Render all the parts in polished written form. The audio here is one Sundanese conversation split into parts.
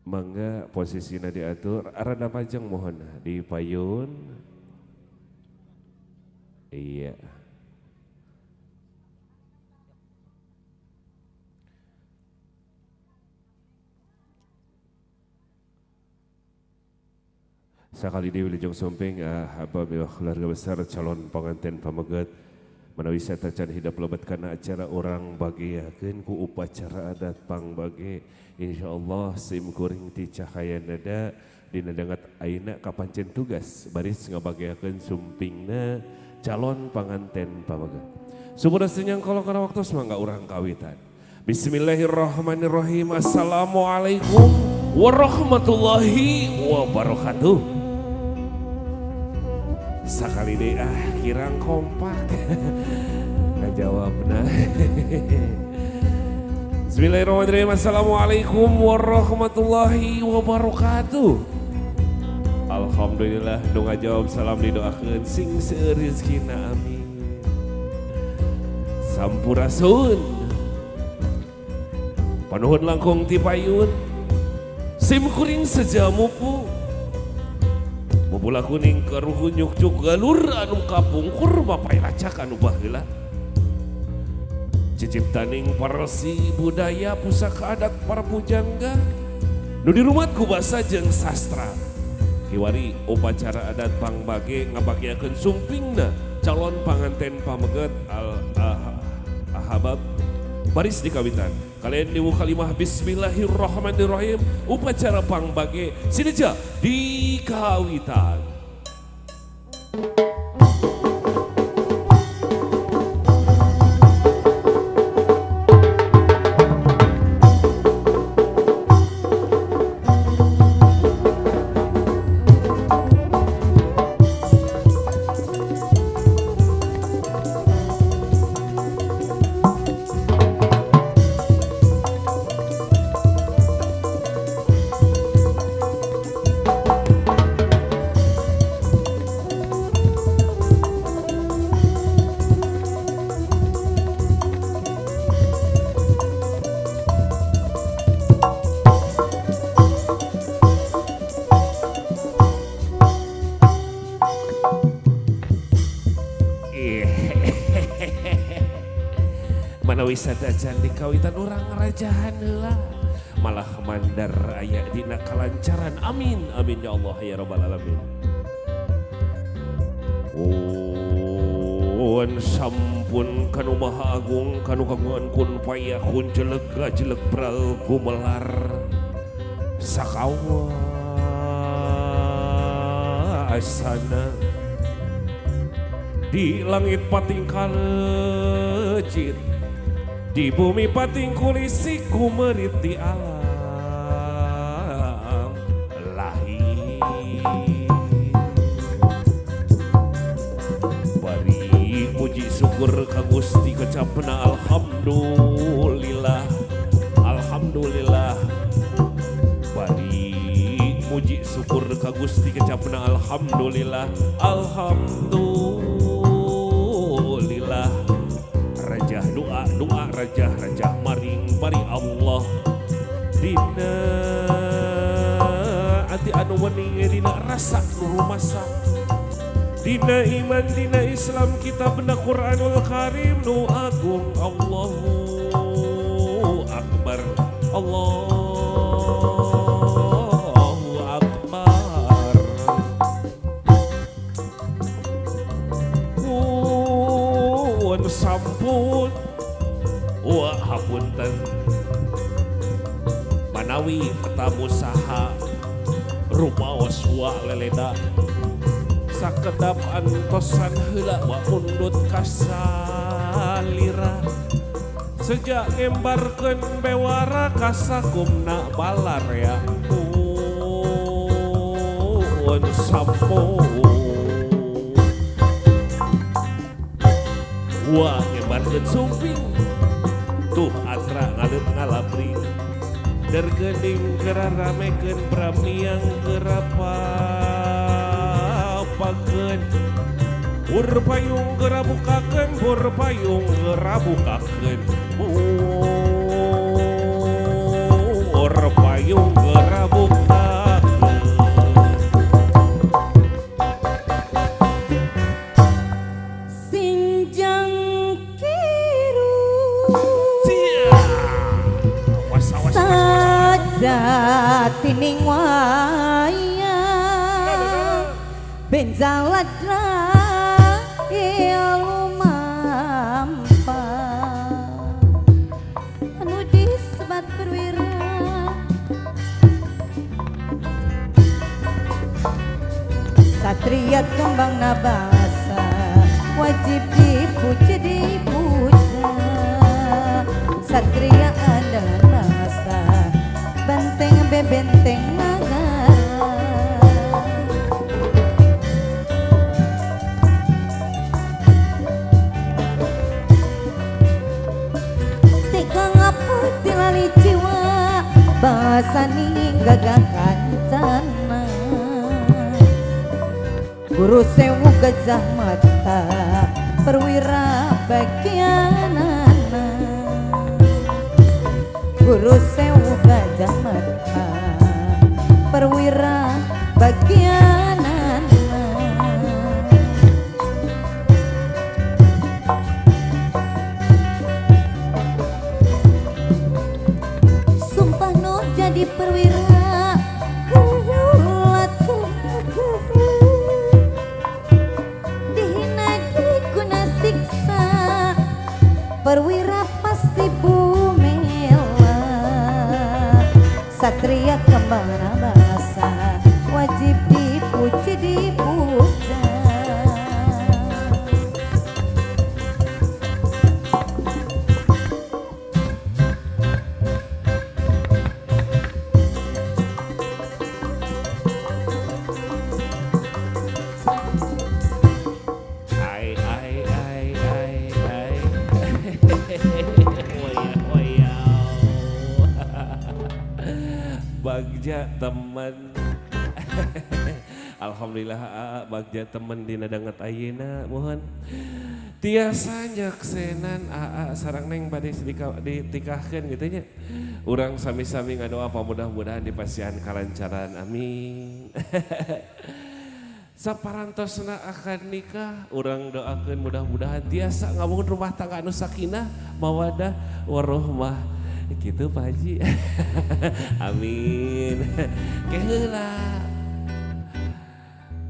Mangga posisinya diatur, rada panjang mohon di payun. Iya. Sakali deui wilujeng sumping apabila keluarga besar calon pengantin pameget manawi satacan hidep lebet kana acara urang bageakeun ku upacara adat pangbage. Insyaallah sim kuring ti Cahaya Nada dina danget ayeuna kapancen tugas baris ngabageakeun sumpingna calon panganten pameget. Supados teu nyangkol kana waktos mangga urang kawitan. Bismillahirrahmanirrahim. Assalamualaikum warahmatullahi wabarakatuh. Sakali deui ah kirang kompak ngajawabna. Bismillahirrahmanirrahim. Assalamualaikum warahmatullahi wabarakatuh. Alhamdulillah nu ngajawab salam didoakeun sing seueur rezekina, amin. Sampurasun. Panuhun langkung ti payun. Sim kuring seja mupu. Mupula kuning karuhun nyukcuk galur anu kapungkur mapay lacak anu baheula. Ciciptaning parsi budaya pusaka adat para pujangga nu dirumat ku basa jeung sastra. Kiwari upacara adat pangbage ngabagiakeun sumpingna calon panganten pameget al ahabab baris dikawitan. Kalian diwu kalimah bismillahirrahmanirrahim upacara pangbage sineja dikawitan. Mana wisata candi kawitan urang rajahan heula malah mandar aya dina kalancaran, amin amin ya Allah ya rabbal alamin. Un sampun kanu maha agung kanu kagungan kun payakun jeleg gajelek bral gumelar sakawa asana di langit pating kalecit di bumi pating kulisi kumerit di alam lahir. Bari puji syukur ka Gusti kecapna alhamdulillah alhamdulillah. Bari puji syukur ka Gusti kecapna alhamdulillah alhamdulillah. Rajah doa doa rajah rajah maring bari Allah dina ati anu wening dina rasa nu rumasa dina iman dina Islam kitabna Quranul Karim nu agung Allahu Akbar Allahu Akbar. Kun sampun wa hapunten manawi tetamu saha rumaos wa leleda sakedap antosan heula wa undut kasalira sejak ngembarkeun bewara kasakumna balarea un sampun wa ngembarkeun sumping tuh atra ngaleut ngalabri dergeuning keraramekeun bramiang kerapapakeun bur payung gerabukakeun bur payung gerabukakeun bur payung gerabukakeun. Jatining wayang benjaladra lumampa anu disebat perwira satria kembang nabasa wajib dipuji dipuja satria andalan bangsa benteng bebenteng nagara teka ngaput tilali jiwa bahasa gagah kancana guru sewu gajah mata perwira bagianana guru sewu gajah mata perwira bagianana sumpah nu jadi perwira kerulat dihina dikuna siksa perwira pasti bumela satria kembang bangsa wajib dipuji dipuja. Ai ai ai ai ai. Oya oya. Bagja teman. Alhamdulillah bagja teman dina danget ayeuna mohon. Tiasa nyaksenan aa sareng neng bade ditikahkeun gitu nya. Urang sami-sami ngadoa mudah-mudahan dipasihan kalancaran amin. Saparantosna akan nikah, urang doakeun mudah-mudahan tiasa ngabangun rumah tangga anu sakinah, mawadah, warohmah. Gitu Pak Haji. Amin. Keheula.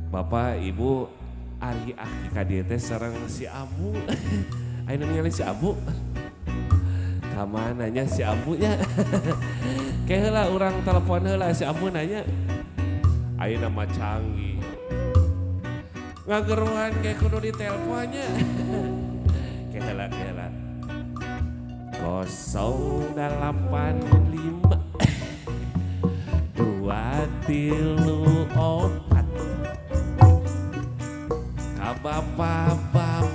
Bapak, Ibu, ari aki ka dieu teh sareng si Abu. Ayeuna ningali si Abu. Ka mana nya si Abu nya? Keheula urang telepon heula si Abu nanya. Ayeuna mah canggih. Ngageruan kayak kudu diteleponnya. Keheula keheula. 085 234 ka bapak-bapak.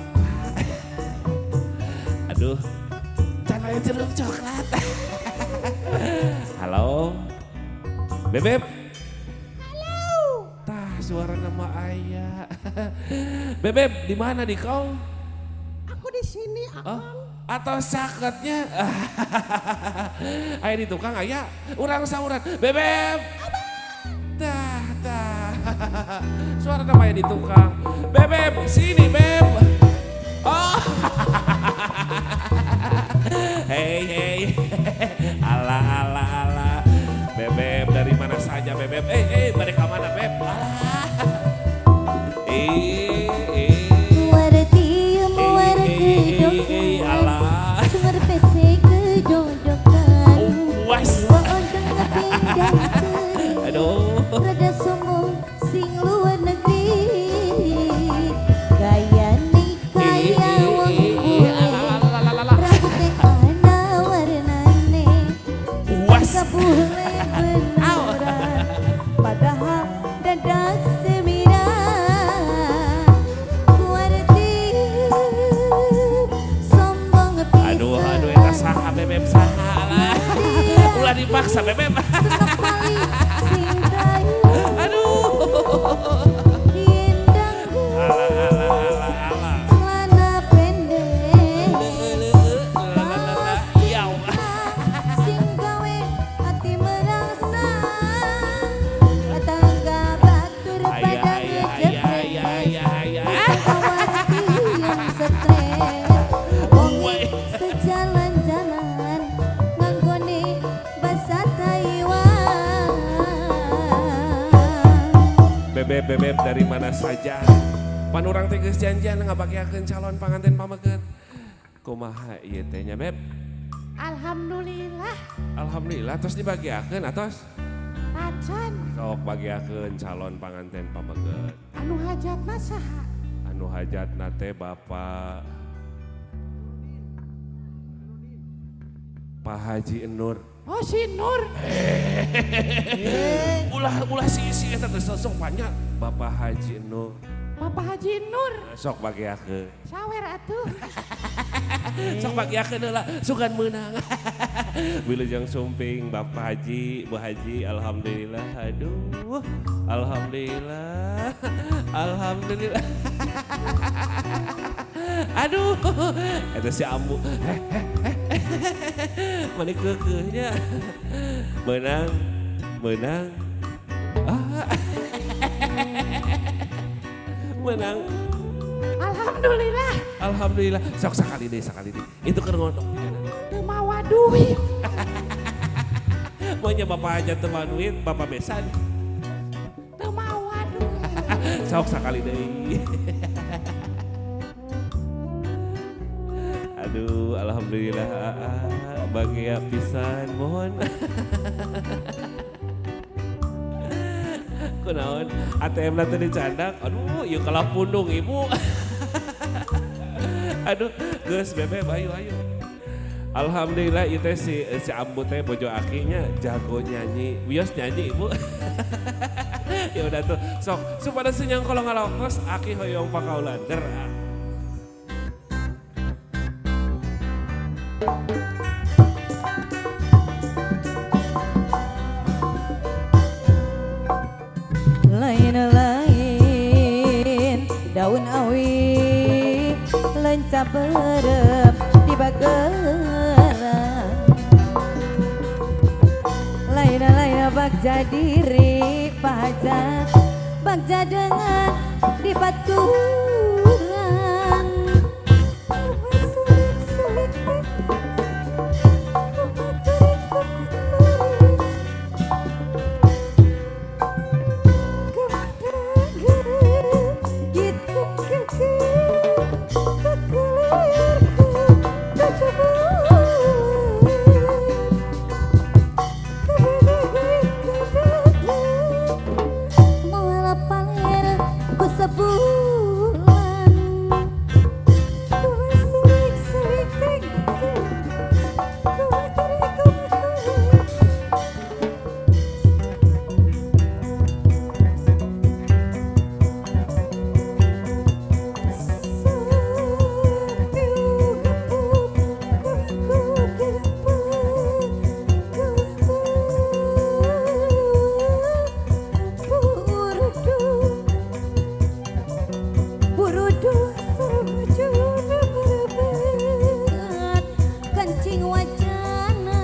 Aduh, can aya jeruk coklat. Halo, Bebeb. Halo. Tah suara nama ayah. Bebeb, di mana di kau? Aku di sini, Oh, atau sakitnya? Aya di tukang aya, urang sauran. Bebeb. Tah, tah. Suara nama aya di tukang. Bebeb, sini Beb. Oh. Hey, hey. Alah, alah, alah. Bebeb dari mana saja Bebeb? Eh, eh, balik ke mana Beb? Alah. Eh, eh. Eh, alah. Was. Aduh. Rada sombong sing luar negeri gaya nih kaya wong bule rambutnya ana warnane Was. kabule beneran padahal dadak semina kuarti sombong pisan. Aduh, aduh, eta saha Bebeb saha lah. Ulah dipaksa Bebeb. Aduh. Alah, alah, alah, alah. Celana pendek Leuh, leuh, la, la, la, la. Iau. sing gawe ati merasa tangga batur Aya, pada aya, aya, aya, aya, aya. yang stres wong Woi. sejalan-jalan nganggone basa Taiwan. Bebek-bebek dari mana saja. Pan urang teh geus janjian ngabagiakeun calon panganten pameget. Kumaha ieu teh nya, Beb? Alhamdulillah. Alhamdulillah terus dibagiakeun atos. Acan. Sok bagiakeun calon panganten pameget. Anu hajatna saha? Anu hajatna teh Bapak Pak Haji Nur. Oh si Nur. Ulah ulah si si eta teh sok banyak. Bapak Haji Nur. Bapak Haji Nur. Sok bagiakeun. Sawer atuh. Sok bagiakeun heula sugan meunang. Wilujeng sumping Bapak Haji, Bu Haji, alhamdulillah. Aduh, alhamdulillah. Alhamdulillah. Aduh, eta si Ambu. Mani keukeuhnya. Meunang, meunang. Ah. Meunang. Alhamdulillah. Alhamdulillah. Sok sakali deui, sakali deui. Itu keur ngondok. Teu mawa duit. Maunya bapak aja teu mawa duit, bapak besan. Teu mawa duit. Sok sakali deui. Aduh, alhamdulillah aa, bahagia pisan mohon. Kunaon ATM na teu dicandak, aduh ieu kalah pundung ibu. Aduh, geus bebe ayo ayo. Alhamdulillah ieu teh si si Ambu teh bojo akinya jago nyanyi. Wios nyanyi ibu. Ya udah tuh, sok supaya senyang kalau ngalokos aki hoyong pakaulan der. Lain-lain daun awi lencap berep di bageran. Lain-lain bagja diri pajak bagja dengan di baturan. Sebulan Kencing wacana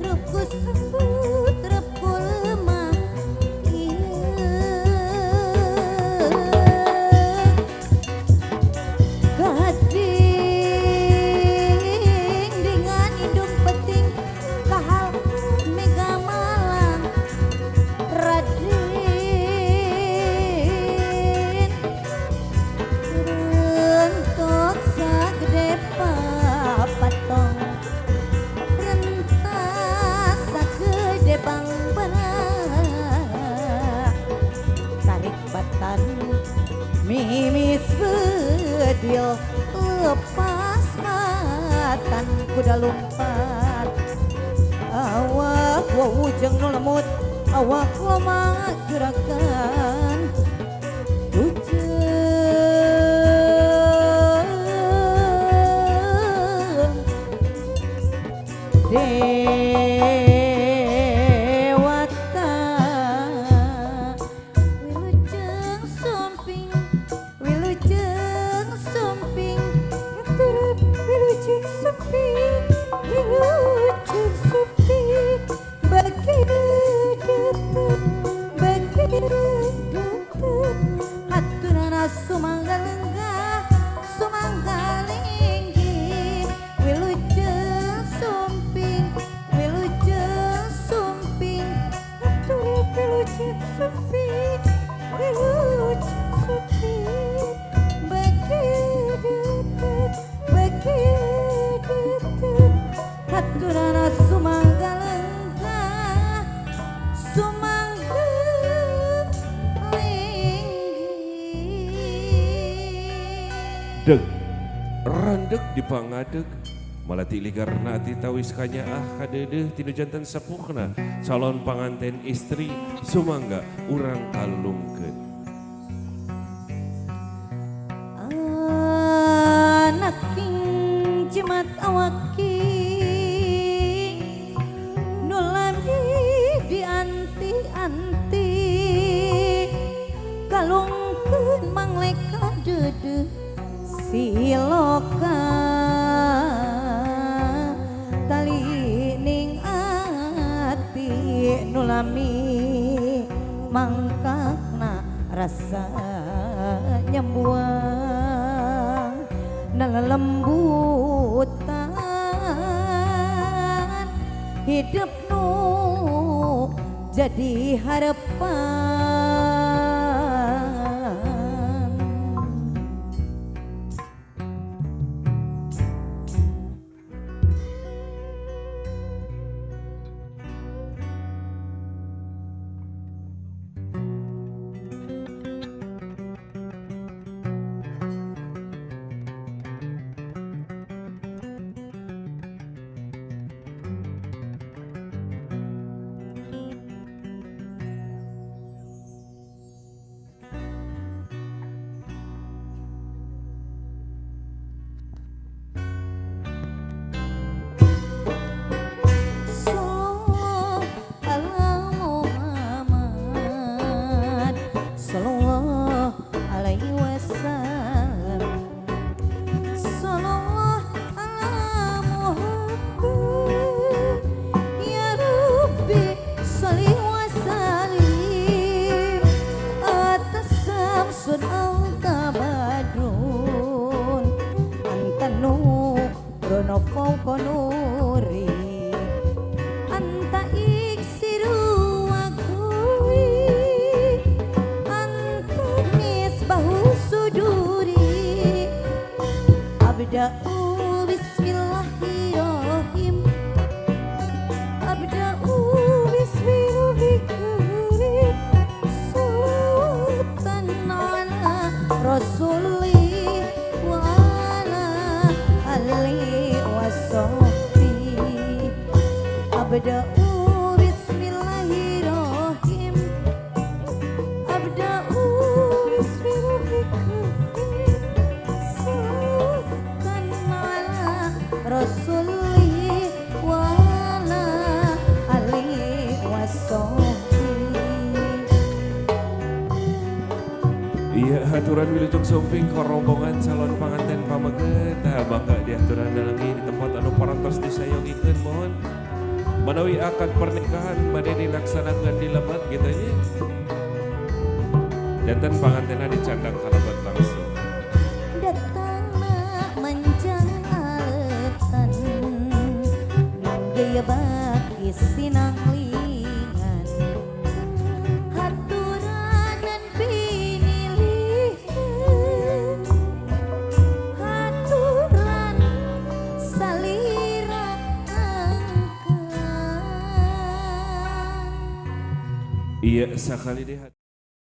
Rupku sembut, rupku lemah iya. Gading dengan indung peting kahal mega malang Raden rentok sagede papatong rentas sagede bangberak tarik batan mimis bedil lepas matan kuda lompat awak wawujeng nu lemut awak lemah juragan Ujeng Dewata Wilujeng sumping Wilujeng sumping Aturan wilujeng sumping Wilujeng sumping Bagi datang Bagi datang Haturana sumangga lenggah sumangga linggih Wilujeng sumping Wilujeng Deg randeg dipangadeg malati ligarna ati tawis kanyaah kadeudeuh tinu janten sepuhna calon panganten istri sumangga urang kalungkeun. Anak king jimat awaki nu lami dianti-anti kalungkeun mangleka deudeuh siloka tali ning ati nu lami mangkakna rasa nyembuang nalelembutan hidup nu jadi harapan. Abda'u bismillahirrahmanirrahim. Abda'u bismillahirrahmanirrahim. Salawatan ala rasuli wa ala alihi wa sahbihi. Abda'u bismillahirrahmanirrahim. Abda'u bismillahirrahmanirrahim. Rasuli wa ala alihi wa sahbihi. Iya, haturan wilujeng sumping ke rombongan calon panganten pameget. Bangga diaturan dalengi di tempat anu parantos disayogikeun mohon. Manawi akad pernikahan bade dilaksanakeun di lebet gitu nya. Janten pangantena dicandang ka lebet langsung. Datangna manjang aletan gaya baki sinanglingan haturanan pinilihan haturan salira angkan. Iya, sakali deh.